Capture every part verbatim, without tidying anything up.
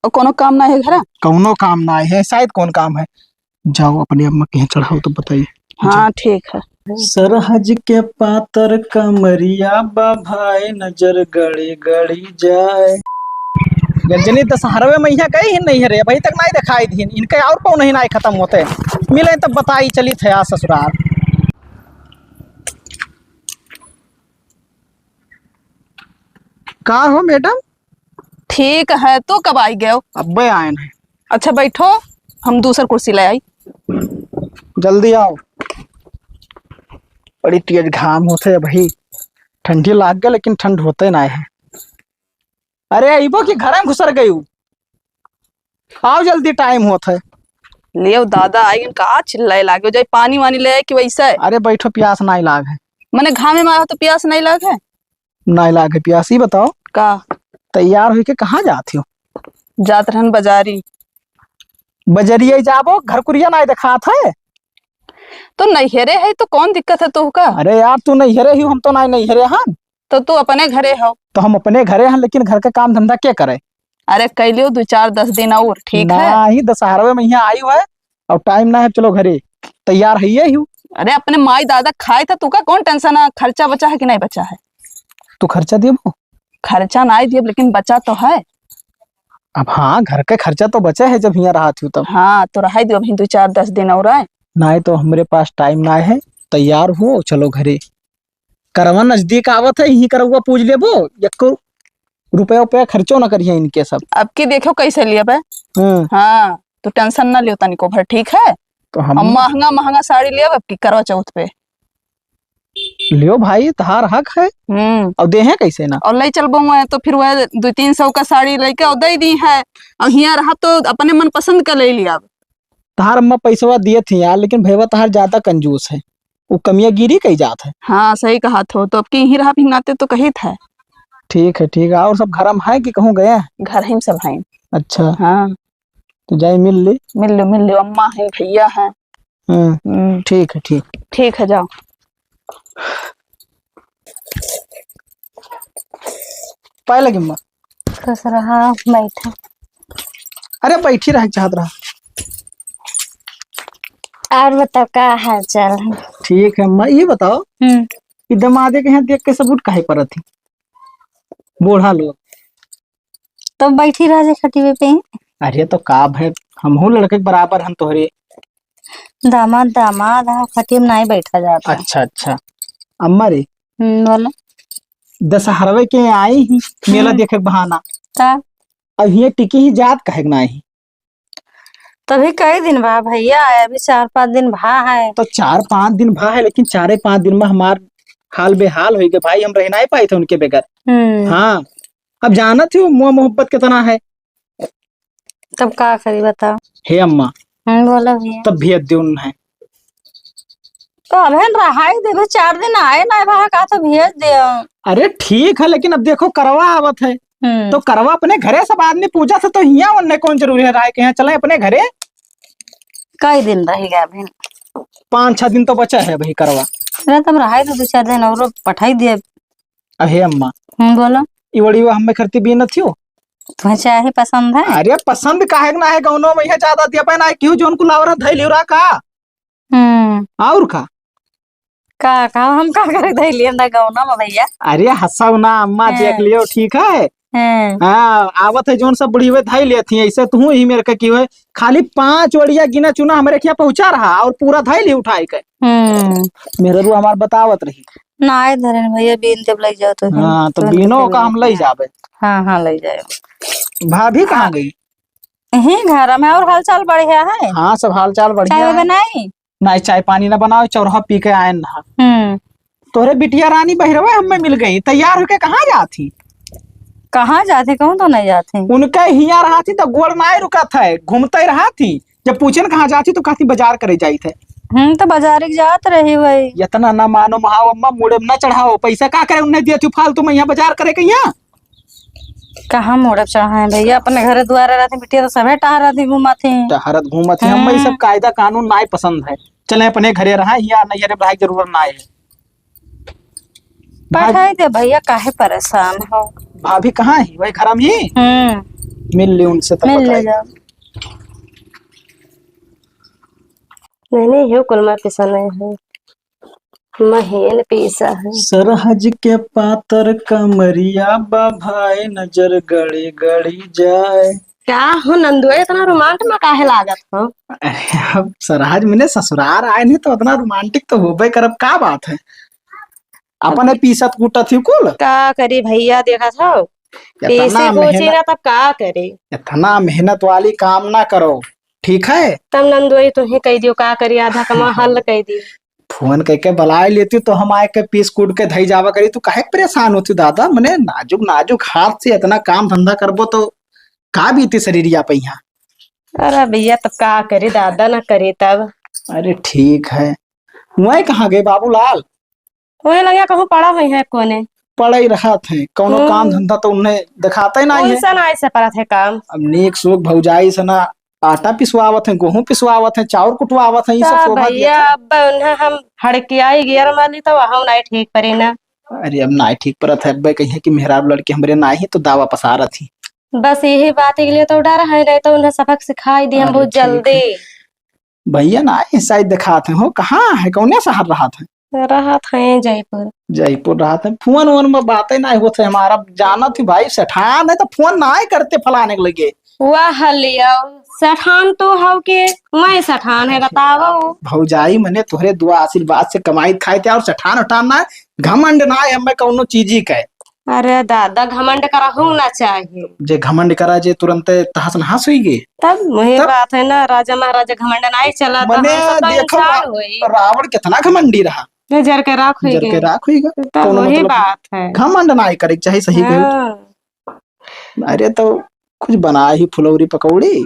और कोनो काम ना है घरा? कौनो काम ना है, शायद कौन काम है? जाओ अपने अम्मा के यहाँ चढ़ाओ तो बताइए। हाँ, ठीक है। सरहज के पातर कमरिया बा भाई, नजर गड़ी गड़ी जाए। गंजनी दशहरवे में यहाँ गई ही नहीं है रे, अभी तक नहीं दिखाई दी। इनके और कौन ही नहीं खत्म होते, मिले तब बताई चली थे आ ससुराल। का हो मैडम? ठीक है, तू कब आई गयो? अब्बे आयन है। अच्छा बैठो, हम दूसर कुर्सी ले आई। जल्दी आओ, बड़ी तेज घाम होते है भाई, ठंडी लाग गए लेकिन ठंड होते ना है। अरे अइबो कि घर में घुसर गयू? आओ जल्दी, टाइम होत है। लियो दादा, आइगन का चिल्लाए लागे, जाए पानी वानी ले आए कि वैसे? अरे बैठो, प्यास नाई लाग है। मने घामे में आयो तो प्यास नाई लाग है? नाई लाग है प्यास। ई बताओ का? तैयार होइके कहाँ जात हो? जात रहन बजारी। बजरिया जाबो, घर कुरिया नाई देखात है। तो नैहरे है तो कौन दिक्कत है तोहका? अरे यार, तू नैहरे ही, हम तो नाई नैहरे हन। तो तू अपने घरे हो। तो हम अपने घरे हैं, लेकिन घर का काम धंधा के करे? अरे, कइ लियो दो चार दस दिन और, ठीक है? नाही, दशहरवे में यहाँ आई हुआ है, अब टाइम ना है, चलो घरे, तैयार है ये ही। अरे, अपने माई दादा खाए था, तू का कौन टेंशन है? खर्चा बचा है कि नहीं बचा है? तू खर्चा देबो? खर्चा नहीं देब, लेकिन बचा तो है। अब हाँ, घर के खर्चा तो बचे है, जब हियाँ रहत हूँ तब। हाँ, तो रहाई दियो अभी दो चार दस दिन और आए। नहीं तो हमरे पास टाइम ना है, तैयार हो, चलो घरे। करवा नजदीक आवत है, यहीं करवा पूज लेबो, एको रुपया उपया खर्चो न करिए इनके सब। अब की देखो कैसे लिया बे। हम्म। हाँ, तू टेंशन ना लियो तनिको भर, ठीक है? तो हम अब महंगा महंगा साड़ी लिया अब की करवा चौथ पे। लियो भाई, तहार हक है। हम्म। और देहे कैसे ना? और ले चलबो मैं तो फिर वह दो तीन सौ का साड़ी लेके और दे दी है, और हियाँ रहा तो अपने मन पसंद का ले लिया। तहार अम्मा पैसवा दिए थी यार, लेकिन भैया तहार ज्यादा कंजूस है, वो कमिया गिरी कही जात है। हाँ, सही कहा थो, तो अब की यहीं रहा भी नाते तो कही था। ठीक है, ठीक है। और सब घर में है कि कहूँ गए हैं? घर ही में सब हैं। अच्छा। हाँ। तो जाए मिल ले। मिल लो, मिल लो, अम्मा है, भैया है। हम्म, हम्म। ठीक है, ठीक। ठीक है, जाओ। पाए लगी अम्मा। खुश रहा, बैठा। अरे बैठी रहे चाहत रहा। और बताओ, का हाल चाल है? ठीक है अम्मा, ये बताओ, हम्म। ये दमादे के यहाँ देख के सबूत काहे परत ही? बूढ़ा लोग। तो बैठी रह जे खटिवे पे ही। अरे तो का भे, हमहू लड़के के बराबर हम तोहरे। दामाद, दामाद है, खटिया में नहीं बैठा जाता। अच्छा, अच्छा। अम्मा रे। हम्म, बोलो। दशहरवे के आई ही, मेला हम्म। देखे के बहाना। का? अब हियाँ टिकी ही जात काहे के नाही? तभी कई दिन भा भैया, अभी चार पाँच दिन भा है। तो चार पाँच दिन भा है, लेकिन चारे पाँच दिन में हमार हाल बेहाल होइ गए भाई, हम रह नहीं पाए थे उनके बगैर। हम्म। हाँ, अब जानत ही मोह मोहब्बत कितना है। तब का करी बताओ? हे अम्मा। हम्म, बोलो भैया। तब भेज दे उन्हें। तो अबे रहाई देबे, चार दिन आए ना भा, का तो भेज दे। अरे ठीक है, लेकिन अब देखो करवा आवत है, हम्म। तो करवा अपने घरे सब आदमी पूजा से, तो हियाँ उन्हें कौन जरूरी है रहाई के यहाँ, चले अपने घरे। कई दिन रहेगा अभी? पाँच छह दिन तो बचा है भाई करवा। अरे तब रहाई तो दो चार दिन और पठाई दे। अहे अम्मा। हम्म, बोलो। ई वड़ीवा हमें करती बीनत हो। तुम्हें चाहे पसंद है? अरे पसंद काहे के ना है, गौनो में यह ज्यादा दिया पे ना है, क्यों जोन कुलावरा धैल हो रहा का? हम्म। और का? का, का हम का करे धैलियन ना गौना में भैया? अरे हंसाओ ना अम्मा, हाँ। देख लियो, ठीक है? हाँ। हाँ, आवत है जोन सब बुढ़ीवे धई लेत ही, ऐसे तू ही मेरे के की हुए, खाली पांच वड़िया गिना चुना हमरे खिया पहुंचा रहा और पूरा धई ली उठाई के। हम्म। मेरे रू हमार बतावत रही। ना आए धरन भैया, बीन जब लई जाओ तो हाँ, तो तुरंत बीनो का हम लई जाबे। हाँ, हाँ, लई जाओ। भाभी कहाँ गई? यहीं घर में। और हालचाल बढ़िया है? हाँ, सब हालचाल बढ़िया चाय है। बनाई? नहीं, चाय पानी ना बनाओ, चौराहा पी के आए ना। हम्म। तोहरे बिटिया रानी बहिरवे हमें मिल गई, तैयार होके कहाँ जात ही? कहाँ जात ही? कहूँ तो नहीं जात ही। उनके हिया रहत ही तो गोड़ नाय रुकत है, घूमते रहत ही। जब पूछे न कहाँ जात ही तो कहती बाजार करे जाइत है। हम्म, तो बाजार के जात रही वही। इतना ना मानो महाओ अम्मा, मुड़े में ना चढ़ाओ। पैसा का करे उन्हें दिया थी फालतू में यहाँ बाजार करे के यहाँ? कहाँ मोड़ब चढ़ाए भैया, अपने घरे दुआरे रहती बिटिया तो सभे टहरत ही घूमत ही। टहरत घूमत ही, हमें ये सब हम्म। कायदा कानून नाय पसंद है। चले अपने घरे रहा, यहाँ नैहरे बढ़ाई के जरूरत नाय है। भाभी पठाई दे भैया, काहे परेशान हो? भाभी कहाँ है? वही घर में ही? हम्म। मिल ली उनसे तो मिल ले बताई। जाओ। नहीं, नहीं, हे कुल मैं पिसा नहीं है। महीन पीसा है। सरहज के पातर कमरिया बा भाई, नजर गड़ी गड़ी जाए। का हो नंदुआ, इतना रोमांट में काहे लागत हो? अरे, अब सरहज मने ससुरार आए नहीं तो उतना रोमांटिक तो होबे करब, का बात है? अपने पीसत कूटत ही कुल। का करी भैया, देखत हो, इतना पीसी पूछी मेहनत, ना तब का करी? इतना मेहनत वाली काम ना करो, ठीक है? तब नंदोई तुही कह दियो, का करी, आधा कमा हल कह दियो। फोन करके बुलाए लेती तो हम आए के पीस कूट के धई जावा करी। तू काहे परेशान होती दादा? मने नाजुक नाजुक हाथ से इतना काम धंधा करबो तो का बीती शरीरिया पे यहाँ? अरे भैया, तब का करी दादा, ना करी तब। अरे ठीक है, वहीं कहाँ गए बाबूलाल? वहीं लगे कहूँ पड़ा हुई है कोने। पड़ा ही रहत है, कौनो हम्म। काम धंधा तो उन्हें दिखाता ही नहीं है। उनसे ना ऐसे परत है काम। अब नीक सूख भौजाई से ना आटा पिसवावत है, गेहूं पिसवावत है, चाउर कुटवावत है, ये सब तो शोभा भैया, दिया था। अब उन्हें हम हड़कियाई गियर माली तो हम नहीं ठीक परी ना। अरे अब नहीं ठीक परत है, अब कहिए कि मेहरारू लड़के हमरे ना ही तो दावा पसारत ही। बस यही बात के लिए तो डर है, नहीं तो उन्हें सबक सिखाई दी हम अरे बहुत ठीक है। जल्दी। भैया ना ये साइड दिखात है हो, कहाँ है, कौने शहर रहत है? रहत है जयपुर। जयपुर रहत है, फोन वोन में बातें ना होत है हमारा, जानत ही भाई सेठान है तो फोन ना ही करते फलाने के लगे। वाह लियो, सेठान तो हो के मैं सेठान है, बताओ। भौजाई मने तोहरे दुआ आशीर्वाद से कमाई खाए थे और सेठान उठान ना है, घमंड ना है हमें कौनो चीजी का है। अरे दादा, घमंड करहु ना चाहिए। जे घमंड करा, जे तुरंते तहस नहस हुई गे। तब वही तब? बात है ना, राजा महाराजा घमंड नाई चला, तो मने हम सब तो देखो, इंसान रा-, होई। रावण कितना घमंडी रहा। ये जर के राख हुई जर के गए। राख हुई गए। तब कौनो वही मतलब बात है। घमंड नाई करे के चाही, सही कही। हाँ। अरे तो कुछ बनाए ही फुलौरी पकौड़ी?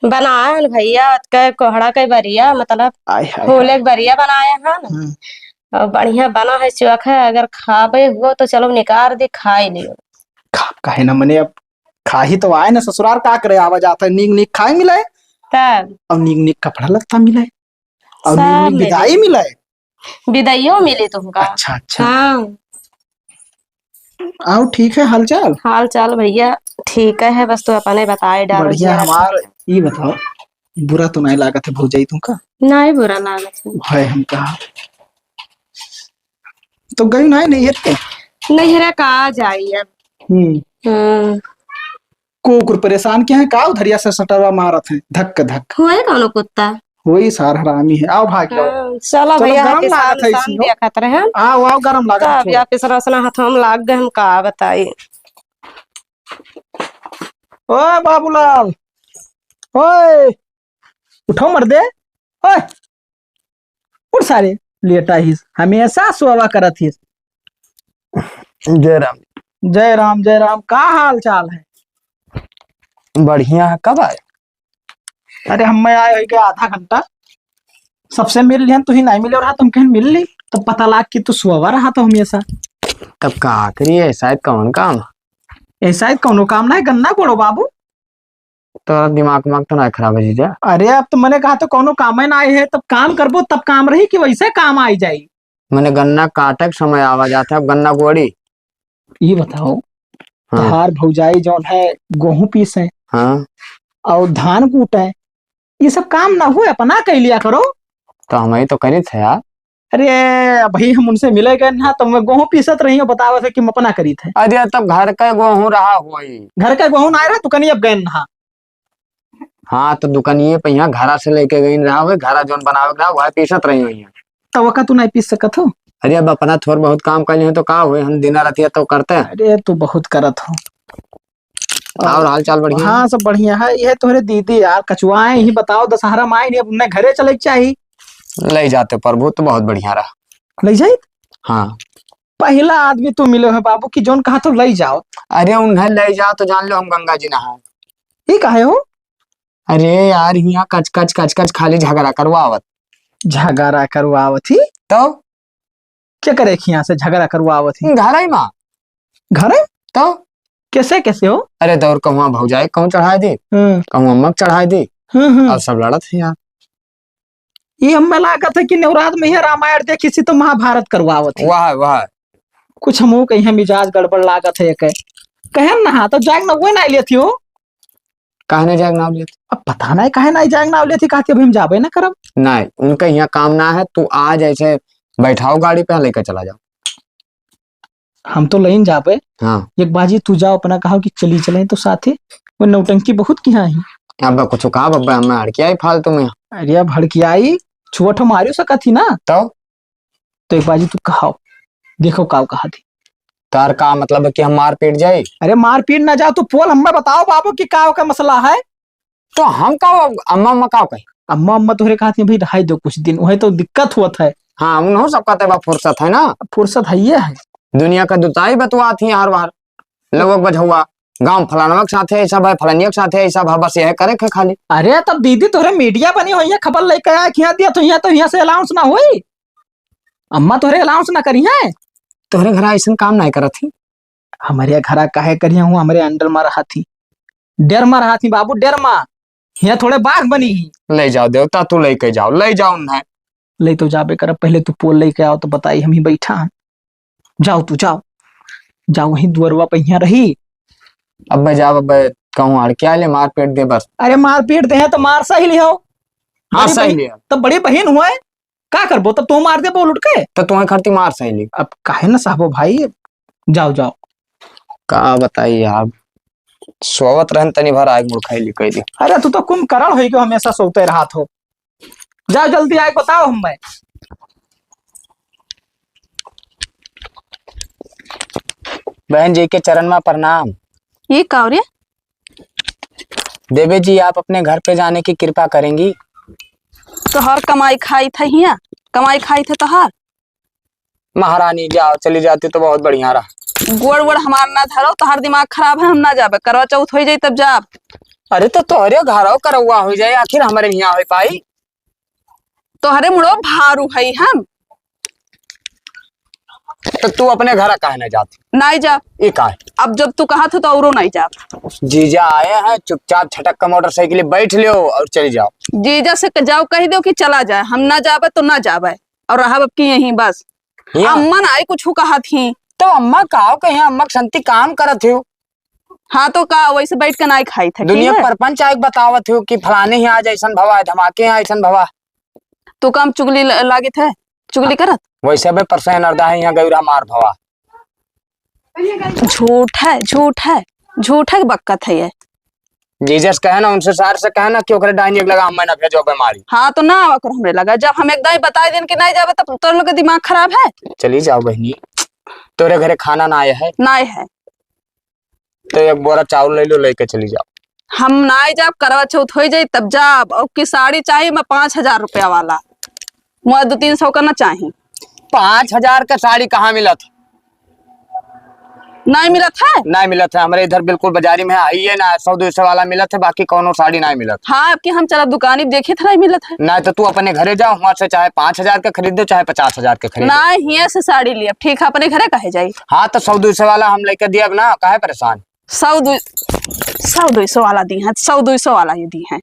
बनाए हन भैया, के कोहड़ा के बरिया, मतलब आय हाय फूले हाय। के बरिया बनाए हन। हम्म। और बढ़िया बना है, चोखा है, अगर खाबे हुआ तो चलो निकार दे, खाई लियो। खा, काहे ना मने, अब खाही तो आए ना ससुरार, का करे, आवा जाता है, नीक नीक खाए मिले। तब? अब नीक नीक कपड़ा लत्ता मिले। और सब नीक नीक मिले। विदाई मिले। विदाइयो मिले तुमका। अच्छा, अच्छा। हाँ। आओ, ठीक है, हालचाल? हालचाल भैया, ठीक है, बस तू अपने बताए डालो बढ़िया। जरा। हमार ई बताओ, बुरा तो नहीं लागत है भौजाई तुमका? नहीं बुरा लागत है। भाई हम कहा, तो गई नहीं नैहर के? नैहर का आ जाई अब। हम्म। हम्म। कुकुर परेशान किया है का, उधरिया से सटरवा मारत है धक धक। हुए कौनो कुत्ता? वही सार हरामी है। आओ भाग जाओ। हाँ, चलो चलो, भैया, गरम हाथी लागत सामने है सामने इसी हो। देखत रहे हम। आओ, आओ, गरम लागत तब है। या पिसरा उसना हाथ हम लाग गए, हम का बताई। ओए बाबूलाल, ओए, उठो मर्दे, ओए, उठ सारे, लेटा हिस, हमेशा सोवा करत हिस। जय राम। जय राम, जय राम, का हाल चाल है? बढ़िया है, कब आए? अरे, हम मैं आए होई के आधा घंटा, सबसे मिल लिहन, तू ही नहीं मिले रहा, तुम कहीं मिल ली, तब पता लाग कि तू सोवा रहा तो हमेशा। तब का करिए, शायद कौन काम? ऐसा ही कौनो काम ना है, गन्ना गोड़ो बाबू। तोरा दिमाग, दिमाग तो ना खराब है जीजा? अरे, अब तो मैंने कहा तो कौनो काम है ना आए है, तब काम करबो, तब काम रही कि वैसे काम आई जाई। मैंने गन्ना काटे के समय आवा जाता है, अब गन्ना गोड़ी। ये बताओ, हाँ। तहार भौजाई जौन है, गेहूं पीसे हाँ। और धान कूटे, ये सब काम ना हुए, अपना कह लिया करो। तो हम ही तो करी थे यार। अरे, अभी हम उनसे मिले गए ना, तो मैं गेहूं पीसत रही हूँ, बतावत है कि हम अपना करी थे। अरे, तब घर का गेहूं रहा होई। घर का गेहूं ना रहा, दुकानिया पे गए ना। हाँ, तो दुकानिये पे यहाँ घरा से लेके गई रहा होई, घरा जौन बनावे के रहा, वह पीसत रही हुई है। तो वका तू नहीं पीस सकत हो? अरे, अब अपना थोड़ बहुत काम कर लियो तो का हुए, हम दिन रात ये तो करते हैं। अरे, तू बहुत करत हो। और हाल चाल बढ़िया? हाँ, सब बढ़िया है। ये तोहरे दीदी यार कचुआए ही, बताओ, दशहरा में आई नहीं, अब उन्हें घरे चले के चाही। ले जाते प्रभु, तो बहुत बढ़िया रहा। ले जाइत? हाँ। पहला आदमी तू मिलो है बाबू कि जौन कहा तो ले जाओ। अरे, उन्हें ले जाओ तो जान लो हम गंगा जी नहाए। ये काहे हो? अरे यार, यहाँ कच कच कच कच खाली झगड़ा करवावत। झगड़ा करवावत ही? तो? क्या करे कि यहाँ से झगड़ा करवावत ही? घर है माँ। घर है? तो? कैसे, कैसे हो? अरे, दौर कहूँ भौजाई कहूँ चढ़ाए दे, हम्म। कहूँ अम्मा के चढ़ाए दे, हम्म, हम्म। और सब लड़त है यार। ये हमें लागत है कि नवरात में ही रामायण देखी सी तो महाभारत करवावत है। वाह, वाह। कुछ हमहू कहीं मिजाज गड़बड़ लागत है के। कहन ना, हाँ, तो जाग ना, वो ना लेती हो। काहे नहीं जाए नाव लेत? अब पता नहीं काहे नहीं जाए नाव लेत ही, कहती अभी हम जाबे ना करब। नहीं, उनका यहाँ काम ना है, तू आज ऐसे बैठाओ गाड़ी पे, लेके चला जाओ। हम तो लइन जाबे। हाँ। एक बाजी तू जाओ अपना कहा कि चली चले तो साथे, वो नौटंकी बहुत किया ही। अब कुछ कहा बब्बा, हमें हड़कियाई फालतू में। अरे अब हड़कियाई, छुअट मारियो सकत ही ना। तो? तो एक बाजी तू कहाओ, देखो काव कहा थी। तार का मतलब है कि हम मार पीट जाए? अरे मार पीट ना जाओ, तू पोल हमें बताओ बाबू कि काव का मसला है। तो हम का, अम्मा अम्मा का कही? अम्मा अम्मा तोहरे कहत हैं, "भाई रहाई दो कुछ दिन, वही तो दिक्कत होत है।" हाँ, उन्हों सबका तो बा फुर्सत है ना। फुर्सत है ये है। दुनिया का दुताई बतुआत ही हर बार। लोगों के बझौआ, गाँव फलानवा के साथे ऐसा भाई, फलानिया के साथे ऐसा भाई, बस यह करे के खाली। अरे तब दीदी तोहरे मीडिया बनी हुई है, खबर लेके आया कि यहाँ दिया तो यहाँ तो यहाँ से अनाउंस ना हुई। अम्मा तोहरे अनाउंस ना करी है। तोहरे घर ऐसन काम नहीं करत ही। हमरे घरा काहे करिया हूँ, हमरे अंडर मा रहा थी, डर मा रहा थी बाबू, डर मा। हिया थोड़े बाघ बनी ही। ले जाओ देवता, तू लेके जाओ, ले जाओ उन्हें। ले तो जाबे करब, पहले तू पोल लेके आओ तो बताई, हम ही बैठा हैं। जाओ तू, जाओ, जाओ वहीं दुअरवा पे हिया रही। अब मैं जाओ, अब मैं कहूँ आड़ क्या ले मार पीट दे बस। अरे मार पीट दे हैं तो मार सही लिहो। हाँ, बड़ी सही बहिन, लिहो। तो बड़ी बहिन हुआ है, का करबो? तब तू मार दे बोल उठ के। तो तुम्हें खरती मार सही ली। अब काहे न सहबो भाई, जाओ, जाओ। का बताई यार, सोवत रहन तनी भर आग मुड़ खाई ली कह दी। अरे तू तो कुंभकर्ण होई के हमेशा सोते रहत हो। जाओ जल्दी आए बताओ हम मैं। बहन जी के चरण में प्रणाम। ये का रे? देवी जी, आप अपने घर पे जाने की कृपा करेंगी? तोहर कमाई खाई थे हिया, कमाई खाई थे तोहार। महारानी, जाओ, चली जाती तो बहुत बढ़िया रहा। गोड़ वोड़ हमार ना धरो, तोहार दिमाग खराब है, हम ना जाबे, करवा चौथ होई जाई तब जाब। अरे तो तोहरे घरो करौआ हो जाए, आखिर हमारे हिया हो पाई? तोहरे मुड़ो भारू है हम। तो तू अपने घर काहे ना जाती? नहीं जाब। ई काहे? अब जब तू कहा था तो औरो नहीं जाब। जीजा आए हैं, चुपचाप छटक का मोटरसाइकिल बैठ लियो और चली जाओ। जीजा से क-, जाओ कह दो कि चला जाए, हम ना जाबे तो ना जाबे और रहब अब की यहीं बस। हिया? अम्मा ना आई कुछ कहा थी। तो अम्मा काव कहे, अम्मा के संती काम करत हो। हाँ तो का वैसे बैठ के नाई खाई थे, दुनिया ठीक है? परपंच आए बतावत हो कि फलाने ही आज ऐसन भवा है, धमाके यहाँ ऐसन भवा। तू काम चुगली ल-, लागे थे, चुगली करत। वैसे बे परसों अनर्दा है यहाँ गौरा मार भवा। झूठ है, झूठ है, झूठ है, बक्कत है ये। जीजस कहे ना, उनसे सार से कहे ना कि ओकरे डाइन एक लगा, मैं ना भेजो बीमारी। हाँ, तो ना आवा करो हमरे लगा। जब हम एक दाई बताए दिन कि नहीं जावे, तब तोर लोग के दिमाग खराब है। चली जाओ बहनी, तोरे घरे खाना ना आया है। ना आया है। तो एक बोरा चाउर ले लो, लेके चली जाओ। हम ना जाब, करवा चौथ हो जाई तब जाब। और की साड़ी चाहिए मैं पाँच हजार रुपया वाला, वहाँ दो तीन सौ का ना चाहिए। पाँच हजार का साड़ी कहाँ मिलत है? नहीं मिलत है? नहीं मिलत है, हमरे इधर बिल्कुल बाजारी में है, आइए ना, सौ दो सौ वाला मिलत है, बाकी कौनो साड़ी नहीं मिलत। हाँ, अब की हम चला दुकानी देखी था, नहीं मिलत है। नहीं तो तू अपने घरे जाओ, वहाँ से चाहे पाँच हजार के खरीद दो, चाहे पचास हजार के खरीद दो। नहीं, हियाँ से साड़ी लिया, ठीक है, अपने घरे काहे जाई? हाँ, तो सौ दो सौ वाला हम लेके दिया ना, काहे परेशान? सौ दो, सौ दो सौ वाला दी है, सौ दो सौ वाला ये दी है।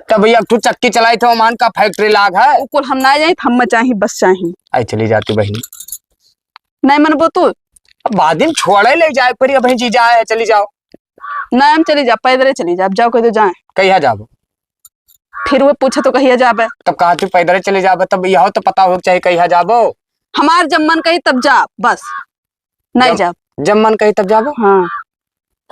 तब भैया, तू चक्की चलाई थे, ओमान का फैक्ट्री लाग है। उ कुल हम ना जाई, हम चाही, बस चाही। आई चली जाती बहनी। नहीं मनबो तू? अब बाद में छोड़े ले जाए परी, अब जीजा आए, चली जाओ। नहीं, हम चली जा, पैदल चली जा, अब जाओ कह दो जाए। कहिया जाबो? फिर वो पूछे तो कहिया जाबे? तब कहा तू पैदल चली जाबे, तब यह तो पता हो चाहिए कहिया जाबो। हमार जब मन कही तब जा, बस। नहीं जब, जाब। जब मन कही तब जाबो? हाँ।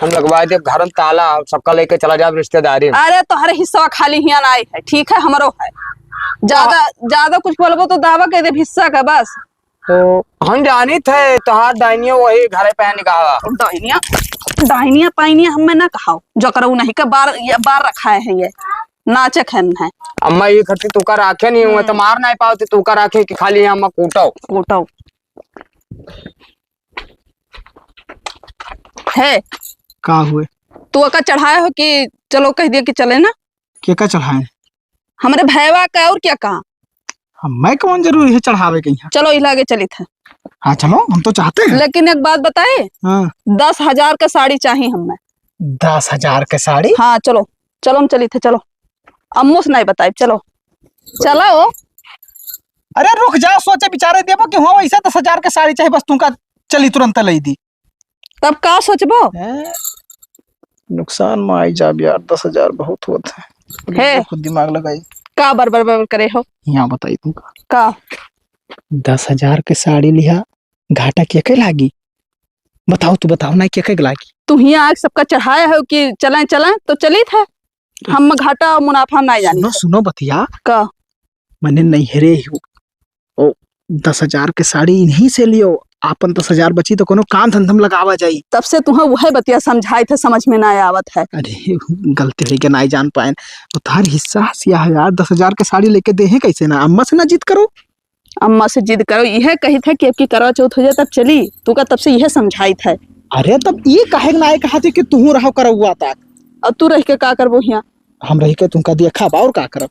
हम लगवा देब घर में ताला, सबका लेके चला जाब रिश्तेदारी में। अरे तोहरे हिस्सा खाली हियाँ नाई है, ठीक है, हमरो है। ज्यादा, ज्यादा कुछ बोलबो तो दावा कह देब हिस्सा का बस। तो हम जानी थे तोहार डाइनिया वही घरे पे निकाहा। डाइनिया, डाइनिया पाइनिया हमें ना कहाओ, जकरा उ नहीं का बार, ये बार रखा है ये, नाचे खन है। अम्मा ये खर्ची तू का राखे नहीं हुए तो हम्म। मार नहीं पाओ, तो तू का राखे कि खाली अम्मा कूटो। कूटो। है। का हुए? तू ओका चढ़ाए हो कि चलो कह दिया कि चले ना? के का चढ़ाए? हमरे भैवा का, और क्या कहा? हम, मैं कौन जरूरी है चढ़ावे के यहाँ? चलो, इलागे चलित है। हाँ, चलो, हम तो चाहते हैं। लेकिन एक बात बताए? हाँ। दस हजार का साड़ी चाहिए हमें। दस हजार का साड़ी? हाँ, चलो, चलो, हम चलित है, चलो। अम्मो से नहीं बताए, चलो। चलो। अरे रुक जाओ, सोचे विचारे देबो कि हाँ, वैसे दस हजार के साड़ी चाहिए, बस तुमका चली तुरंत लई दी। तब का सोचबो? हैं? नुकसान मा आई जाब यार, दस हजार बहुत होत है। हे। खुद दिमाग लगाई। का बर बर बर करे हो? यहाँ बताई तुमका। का? दस हजार के साड़ी लिहा, घाटा के के लागी? बताओ, तू बताओ ना, के के लागी? तू हियाँ आके सबका चढ़ाया हो कि चलें, चलें, तो चलित है। हम घाटा और मुनाफा नहीं जानी सुनो, है। सुनो बतिया। का? मने नैहरे ही हो। ओ, दस हजार के साड़ी इन्हीं से लियो, आपन दस हजार बची तो कोनो काम धंधा में लगावा जाई। तब से तुहें वह बतिया समझाई थे, समझ में ना आवत है। अरे, गलती हुई के ना जान पाएन। तो तार हिस्सा हसिया है यार, दस हजार के साड़ी लेके देहे कैसे ना? अम्मा से ना जिद करो। अम्मा से जिद करो, यह कही था कि अब की करवा चौथ हो जाए तब चली। तू का तब से यह समझाई था। अरे, तब ये काहे ना कहा थी कि तू रहो करौआ तक? और तू रह के का करबो हियाँ? हम रह के तुमका देखा बा और का करब?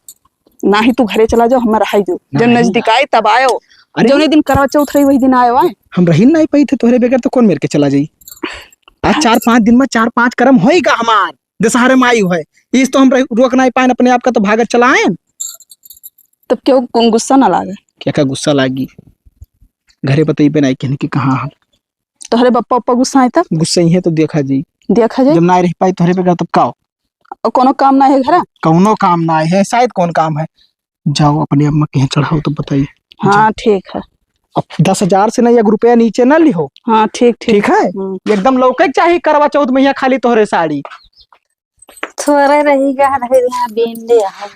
नाही, तू घरे चला जाओ, हम रहाई जो। जब नाही। नजदीक आए तब आयो। अरे। जौने दिन करवा चौथ रही वही दिन आयो आए। हम रही नहीं पाई थे तोहरे बगैर, तो कौन मेर के चला जाई? आज चार पाँच दिन में चार पाँच करम होई का हमार? दशहरे में आई है। इस तो हम रह-, रोक नहीं पाएन अपने आप का, तो भागत चला आएन। तब क्यों गु-, गुस्सा ना लागे? क्या का गुस्सा लागी? घरे बताई पे नहीं कहने की कहाँ हम। तोहरे बप्पा उप्पा गुस्सा आए तब? गुस्सा ही है तो देखा जी। देखा जाए। जब ना रह पाई तोहरे बगैर तब का हो? और कोनो काम ना है घरा? कौनो काम ना है, शायद कौन काम है? जाओ अपने अम्मा के यहाँ चढ़ाओ तो बताइए। हाँ, जाओ। ठीक है। अब दस हजार से ना एक रुपया नीचे ना लिहो। हाँ, ठीक, ठीक। ठीक है? हम्म। एकदम लौके के चाही करवा चौथ में यहाँ खाली तोहरे साड़ी। थोड़े रही गा, रही गा, बीन ले आओ।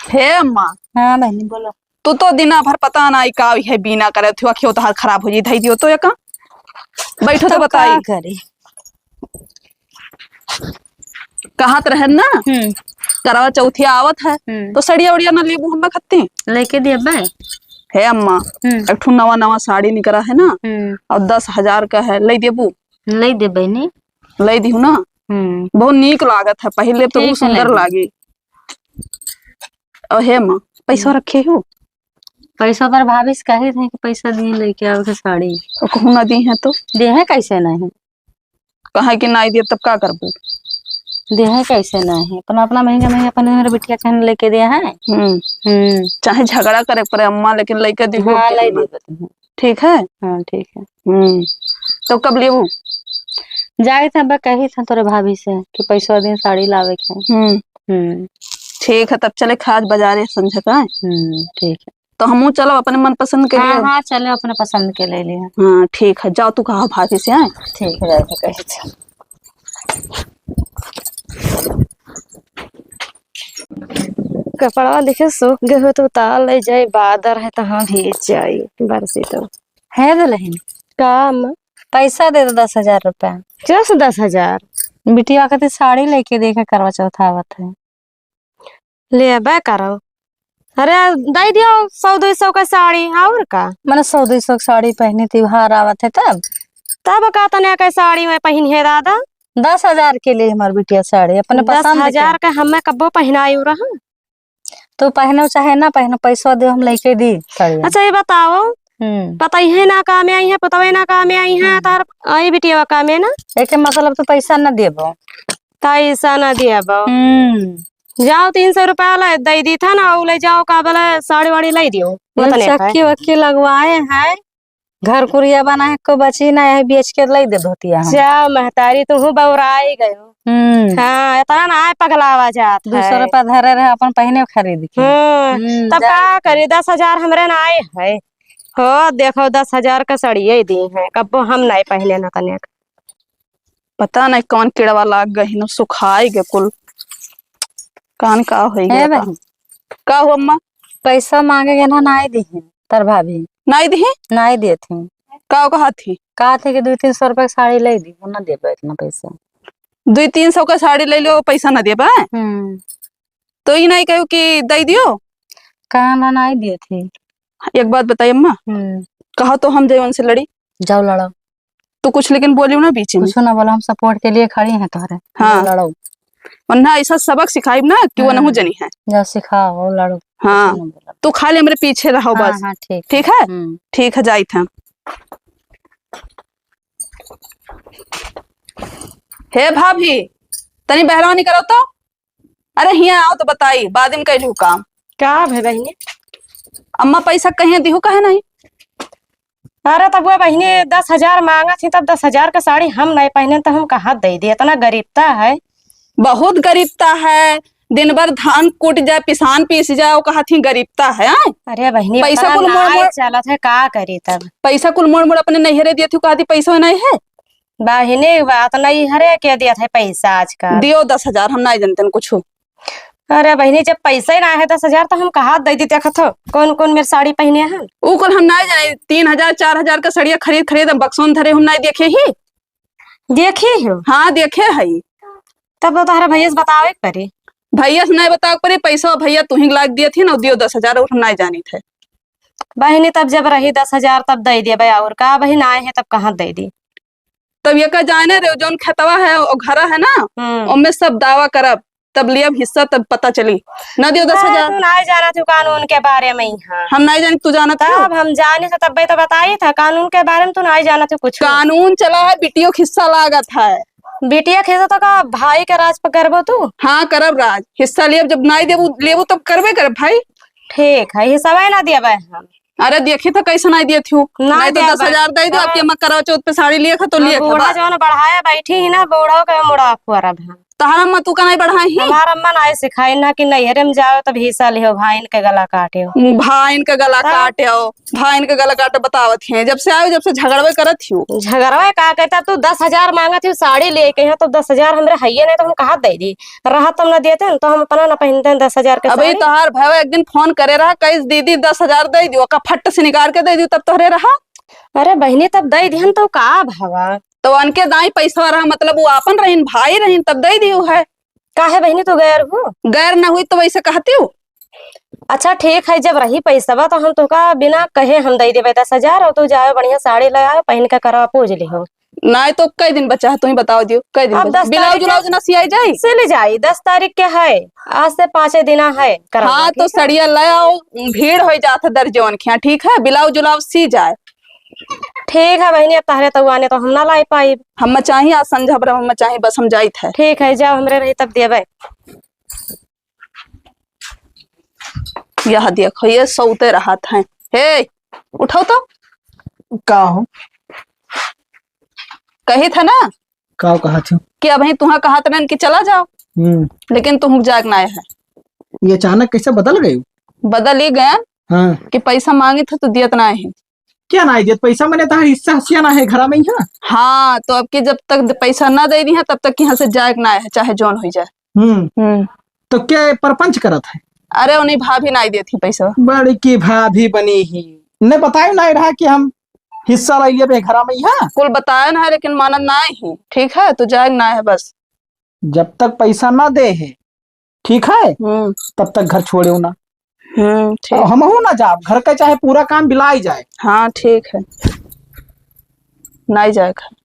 हे अम्मा। हाँ बहनी, बोलो। तू तो दिना भर पता ना का है बीना करे, थुआ क्यों तोहार खराब हो जी, धई दियो तो एका। बैठो तो तब का बताई। करी? कहत रहन ना, हम्म। करवा चौथिया आवत है, हम्म। तो सड़िया उड़िया ना लेबू हम खत्ती? लेके देबे। हे अम्मा, हम्म। एक ठो नवा नवा साड़ी निकरा है ना, हम्म। और दस हजार का है, ले देबू? ले देबे नी। ले दिहू ना? हम्म। बहुत नीक लागत है, पहले तो ठीक बहुत है, सुंदर ले दी। लागी। और हे अम्मा, पैसा हम्म। रखे हो? पैसा पर भाभी से कहे थे कि पैसा दिए लेके आओ के साड़ी। और कहूँ ना दी है तो? दे है कैसे नहीं? कहे कि नाई दिए तब का करबू? देहे कैसे नहीं, अपना, अपना महंगा, महंगा अपने मेरे बिटिया कहने लेके दिया है। हम्म। हम्म। चाहे झगड़ा करे पड़े अम्मा, लेकिन लेके दिहू हाँ, के ले अम्मा। देबे तुम। ठीक है? हाँ, ठीक है। हम्म। तो कब लेबू? जाए थे, अब कही था तोरे भाभी से कि पैसा दिन साड़ी लावे के। हम्म। हम्म। ठीक है, तब चले खाज बाजारे संझा का। हम्म, ठीक है। तो हमहू चलब अपने मनपसंद के हाँ, लिए। हाँ, चलो अपने पसंद के ले लिया। हाँ, ठीक है, जाओ तू कहा भाभी से, हैं? ठीक है, जाओ तो कही चल। कपड़वा देखे सूख गए हो तो उतार ले जाए, बादर है तो हाँ भीज जाए बरसी तो। है दुल्हन? का अम्मा? पैसा दे दो दस हजार रुपया। कैसे दस हजार? बिटिया कहती साड़ी लेके देखे करवा चौथ आवत है। लेबे करो। अरे, दे दियो सौ दो सौ का साड़ी, और का? मने सौ दो सौ का साड़ी पहनी, त्योहार आवत है तब। तब का तने के साड़ी में पहिन है दादा? दस हजार के लिए हमार बिटिया साड़ी, अपने पसंद के। दस हजार का हमें कब्बो पहनाई रहा। तू पहनो चाहे ना पहनो, पैसा दे, हम लेके दी साड़ी। अच्छा, ये बताओ, हम्म। पतोहिए ना कामे आई है, पतोहे ना कामे आई है, हम्म। तार आई बिटिया कामे ना? एके मतलब तू पैसा ना देबो। पैसा ना देबो। हम्म। जाओ, तीन सौ रुपया ले दे दी था ना, उ ले जाओ, का बोले, साड़ी वाड़ी ले दियो। ये वतने का चक्की वक्की लगवाए हैं, घर कुरिया बनाए को बची ना है, बेच के ले दे धोतिया हम। जा महतारी, तू हूँ बौराई गयो। हम्म। हाँ, इतना ना आए पगलावा जात दो सौ है। रुपया धरे रहे, अपन पहने खरीद के। हाँ, हम्म, तब जा। का करी, दस हजार हमरे ना आए है। हो, देखो, दस हजार का सड़िए दी है, कब्बो हम नहीं पहने ना तनिक। पता नहीं कौन किड़वा लाग गए न, सुखाई गए कुल। कान का होई ए गया बहन। का? का हो अम्मा? पैसा मांगे गए ना, नाई दी है तर भाभी। नाई दी? नाई देत ही। का कहा थी? कहा थी कि दो तीन सौ रुपया की साड़ी ले दी, वो ना देबे इतना पैसा। दो तीन सौ का साड़ी ले लो, पैसा ना देबे? हम्म। तो ई नहीं कहू कि दे दियो? कहा ना, नाई देत ही। एक बात बताई अम्मा, हम्म। कहा तो हम जाए उनसे लड़ी। जाओ लड़ो। तू कुछ लेकिन बोलियो ना बीच में। कुछ ना बोलो, हम support के लिए खड़ी हैं तोहरे। हाँ। लड़ो। वरना ऐसा सबक सिखाइब ना कि वो हाँ। नहु जनी है। जाओ सिखाओ, लड़ो। हाँ। कुछ ना बोलो। तू खाली हमरे पीछे रहो हाँ, बस। हाँ, ठीक ठीक है। है? हम्म। ठीक है, जाइत हैं। हे भाभी, तनी बहरवा निकलो तो। अरे हियाँ आओ तो बताई, बाद में कैलू काम। का भे बहिनी? अम्मा पैसा कहीं दिहू काहे नहीं? अरे तब वो बहिनी दस हजार माँगत ही, तब दस हजार क साड़ी हम नाहीं पहिने, त हम कहाँ दइ दी? इतना गरीबता है। बहुत गरीबता है। दिन भर धान कूट जाए, पिसान पीस जाए, वो कहत ही गरीबता है, आय? अरे बहिनी, पैसा इतना कुल मोड़ नाहीं मोड़ चलत है, का करी तब? पैसा कुल मोड़ मोड़ अपने नैहरे दियत ही, कहत ही पैसा नाहीं है। बहिनी, बात नैहरे के दियत है पैसा आजकल। दियो दस हजार, हम नाहीं जनते कुछ। अरे बहिनी, जब पैसा ही नाहीं है दस हजार, त हम कहाँ दइ दी? देखत हो कौन कौन मेर साड़ी पहिने हैं। ऊ कुल हम नाहीं जाने, तीन हजार चार हजार क सड़िया खरीद खरीद हम बक्सों धरे, हम नाहीं देखे ही। देखी हो? हाँ, देखे हई। तब तो तोहरा भैया से बतावे के पड़ी। भैया से नाहीं बतावे के पड़ी, पैसा भैया तू ही लाग दियत ही ना, दियो दस हजार, और हम नाहीं जानित है। बहिनी, तब जब रही दस हजार तब दइ देबे, और का बहिन, आए हैं तब कहाँ दइ दी? तब ये का जाने रे, जौन खेतवा है, ओ घरा है ना, हम्म। ओमे सब दावा करब, तब लियब हिस्सा, तब पता चली। ना दियो दस हजार। तू नाहीं जानत हो कानून के बारे में ही, हाँ। हम नाहीं जानी, तू जानत हो? तब हम जानी से तब तो बताई था, कानून के बारे में तू नाहीं जानत हो कुछ। कानून चला है, बिटियो क हिस्सा लागत है। बिटिया क हिस्सा तो का भाई के राज पर करबो तू? हाँ, करब राज, हिस्सा लियब, जब नाहीं देबू, लेबू तब करबे करब भाई। ठीक है, हिस्सा ना दियबे हम। अरे देखी तो कैसे नाहीं दियत हूँ। नाहीं नाहीं तो देबे। दस हजार दइ दो, हाँ। आपके अम्मा करवा चौथ पे साड़ी लिए खा तो हाँ, लिए खा, बूढ़ा बस। जौन बढ़ाए बैठी ही ना, बूढ़ा के मुड़ा फोरब है। तहार अम्मा तू का नाहीं बढ़ाई ही? हमार अम्मा नाहीं सिखाई ना कि नैहरे में जाओ तब हिस्सा लिहो, भाईन के गला काट्यो। भाईन के गला तब? काट्यो, भाईन के गला काट्यो बतावत हैं। जब से आयो, जब से झगड़वे करत हियो। झगड़वे का करता, तू दस हजार माँगत हियो साड़ी लेके यहाँ, तो दस हजार हमरे हइये नाहीं, तो हम कहाँ दइ दी? रहत तब ना देते हैं, तो हम अपना ना पहिनते हैं दस हजार के अबे साड़ी। तोहार भवा एक दिन फोन करे रहा, कहिस, "दीदी, दस हजार दइ दियो," का फट से निकाल के दइ दियो, तब तोहरे रहा। अरे बहिनी, तब दइ दिहन तो का भवा? तो अनके दाई पैसा रहा, मतलब वो आपन रहीन, भाई रहीन, तब दइ दियो है। काहे बहिनी, तू गैर हो? गैर ना हुई तो वैसे कहती हूँ। अच्छा ठीक है, जब रही पैसवा तो हम तोका बिना कहे हम दइ देबे दस हजार, और तू जाओ बढ़िया साड़ी ले आओ, पहिन के करवा पूज लिहो। नाहीं तो कई दिन बचा है, तू ही बताओ दियो, कई दिन अब बचा? दस ब्लाउज तारीख के उलाउज ना सियाई जाई? सिल जाई, दस तारीख के है, आज से पाँचे दिना है करवा हाँ, के, तो ठीक है? सड़िया ले आओ, भीड़ होइ जात है दर्जियन के यहाँ, ठीक है? ब्लाउज उलाउज सी जाए। ठीक है बहिनी, अब तहरे तो आने तो हम ना लाई पाई। हम चाही आज संझा पर, हम चाही बस हम जाइत है। ठीक है, जाओ, हमरे रही तब देबे। यह देखो, ये सौते रहत हैं। हे, उठो तो। का हो? कही था ना का कहा थी? कि अबहीं तुहाँ कहत रहन कि चला जाओ, हम्म। लेकिन तुहूँ जाग ना आए है। ये अचानक कैसे बदल गई? बदल ही गया हाँ। कि पैसा मांगी था तो दियत ना है। क्या ना दियत पैसा? मैंने तहार हिस्सा हसिया ना है घरा में यहाँ। हाँ, तो अब की जब तक द-, पैसा ना दे दी है, तब तक यहाँ से जाए के ना है, चाहे जौन हो जाए। हम्म। हम्म। तो क्या ये परपंच करत है? अरे, उन्हीं भाभी ना देती पैसा। बड़ी की भाभी बनी ही। ने बतायो ना रहा कि हम हिस्सा लाई लेबे घरा में यहाँ। कुल बताया ना है, लेकिन मानत ना ही। ठीक है, तो जाए के ना है बस। जब तक पैसा ना दे है, ठीक है? हम्म। तब तक घर छोड़े ना। हम्म, ठीक। हमहू ना जाब, घर का चाहे पूरा काम बिलाई जाए। हाँ, ठीक है। नाई जाए घर।